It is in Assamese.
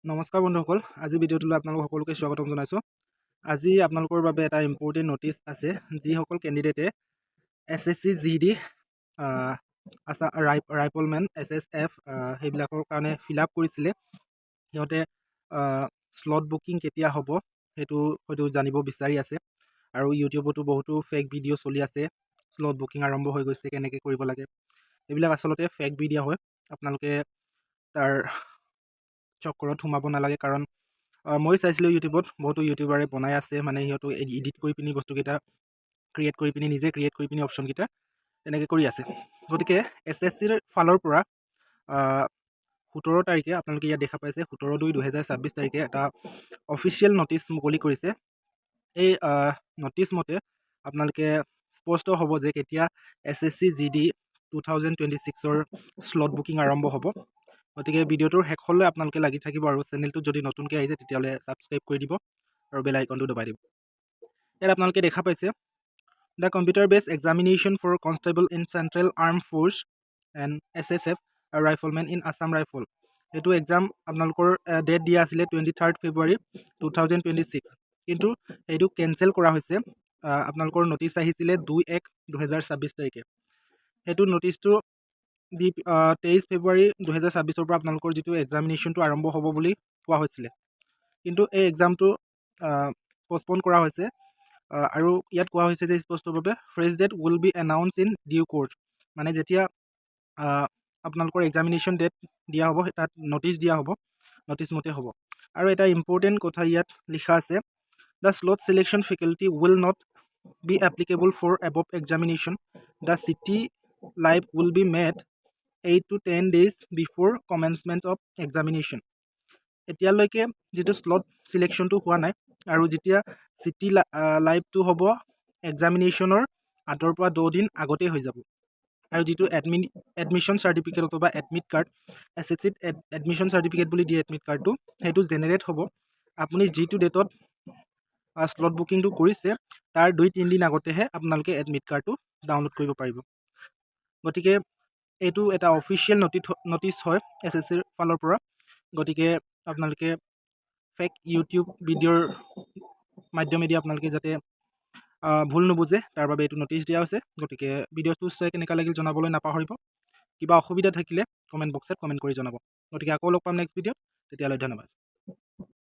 নমস্কাৰ বন্ধুসকল, আজি ভিডিঅ'টোলৈ আপোনালোক সকলোকে স্বাগতম জনাইছোঁ। আজি আপোনালোকৰ বাবে এটা ইম্পৰ্টেণ্ট ন'টিছ আছে। যিসকল কেণ্ডিডেটে এছএছচি জিডি, আছা ৰাইফলমেন, এছএছএফ সেইবিলাকৰ কাৰণে ফিল আপ কৰিছিলে, সিহঁতে শ্লট বুকিং কেতিয়া হ'ব সেইটো হয়তো জানিব বিচাৰি আছে। আৰু ইউটিউবতো বহুতো ফেক ভিডিঅ' চলি আছে, শ্লট বুকিং আৰম্ভ হৈ গৈছে, কেনেকৈ কৰিব লাগে। এইবিলাক আচলতে ফেক ভিডিঅ' হয়। আপোনালোকে তাৰ চক্কৰত সোমাব নালাগে, কাৰণ ময়ো চাইছিলোঁ, ইউটিউবত বহুতো ইউটিউবাৰে বনাই আছে। মানে সিহঁতো এডিট কৰি পিনি বস্তুকেইটা ক্ৰিয়েট কৰি পিনি, নিজে ক্ৰিয়েট কৰি পিনি অপশ্যনকেইটা তেনেকৈ কৰি আছে। গতিকে এছএছচিৰ ফালৰ পৰা 17 তাৰিখে, আপোনালোকে ইয়াত দেখা পাইছে, 17/2/2026 তাৰিখে এটা অফিচিয়েল ন'টিছ মুকলি কৰিছে। এই ন'টিছ মতে আপোনালোকে স্পষ্ট হ'ব যে কেতিয়া এছএছচি জিডি 2026ৰ শ্লট বুকিং আৰম্ভ হ'ব। গতিকে ভিডিঅ'টোৰ শেষলৈ আপোনালোকে লাগি থাকিব আৰু চেনেলটোত যদি নতুনকৈ আহিছে, তেতিয়াহ'লে ছাবস্ক্ৰাইব কৰি দিব আৰু বেল আইকনটো দবাই দিব। ইয়াত আপোনালোকে দেখা পাইছে, "The computer based examination for constable in Central Armed Force and SSF আৰু ৰাইফলমেন ইন আছাম ৰাইফল", এইটো এক্সাম আপোনালোকৰ ডেট দিয়া আছিলে 23rd February 2026, কিন্তু সেইটো কেঞ্চেল কৰা হৈছে। আপোনালোকৰ ন'টিছ আহিছিলে 2/1/2026 তাৰিখে। সেইটো ন'টিছটো দি 23 ফেব্ৰুৱাৰী 2026ৰ পৰা আপোনালোকৰ যিটো এক্সামিনেশ্যনটো আৰম্ভ হ'ব বুলি কোৱা হৈছিলে, কিন্তু এই এক্সামটো পষ্টপন কৰা হৈছে। আৰু ইয়াত কোৱা হৈছে যে স্পষ্টভাৱে, "Fresh date will be announce in due course." মানে যেতিয়া আপোনালোকৰ এক্সামিনেশ্যন ডেট দিয়া হ'ব, তাত ন'টিছ দিয়া হ'ব, ন'টিছ মতে হ'ব। আৰু এটা ইম্পৰ্টেণ্ট কথা ইয়াত লিখা আছে, "The slot selection facility will not be applicable for above examination. The CT live will be made 8 to 10 days before commencement of examination." এতিয়ালৈকে যিটো শ্লট চিলেকশ্যনটো হোৱা নাই আৰু যেতিয়া চিটি লাইভটো হ'ব, এক্সামিনেশ্যনৰ 8ৰ পৰা 10 দিন আগতেই হৈ যাব। আৰু যিটো এডমিশ্যন চাৰ্টিফিকেট অথবা এডমিট কাৰ্ড, এছএছচিত এডমিশ্যন চাৰ্টিফিকেট বুলি দিয়ে এডমিট কাৰ্ডটো, সেইটো জেনেৰেট হ'ব আপুনি যিটো ডেটত শ্লট বুকিংটো কৰিছে, তাৰ 2-3 দিন আগতেহে আপোনালোকে এডমিট কাৰ্ডটো ডাউনলোড কৰিব পাৰিব। গতিকে এইটো এটা অফিচিয়েল নটিচ হয় এছএছচিৰ ফালৰ পৰা। গতিকে আপোনালোকে ফেক ইউটিউব ভিডিঅ'ৰ মাধ্যমেদি আপোনালোকে যাতে ভুল নুবুজে, তাৰ বাবে এইটো নটিচ দিয়া হৈছে। গতিকে ভিডিঅ'টো চাই কেনেকুৱা লাগিল জনাবলৈ নাপাহৰিব। কিবা অসুবিধা থাকিলে কমেণ্ট বক্সত কমেণ্ট কৰি জনাব। গতিকে আকৌ লগ পাম নেক্সট ভিডিঅ'ত, তেতিয়ালৈ ধন্যবাদ।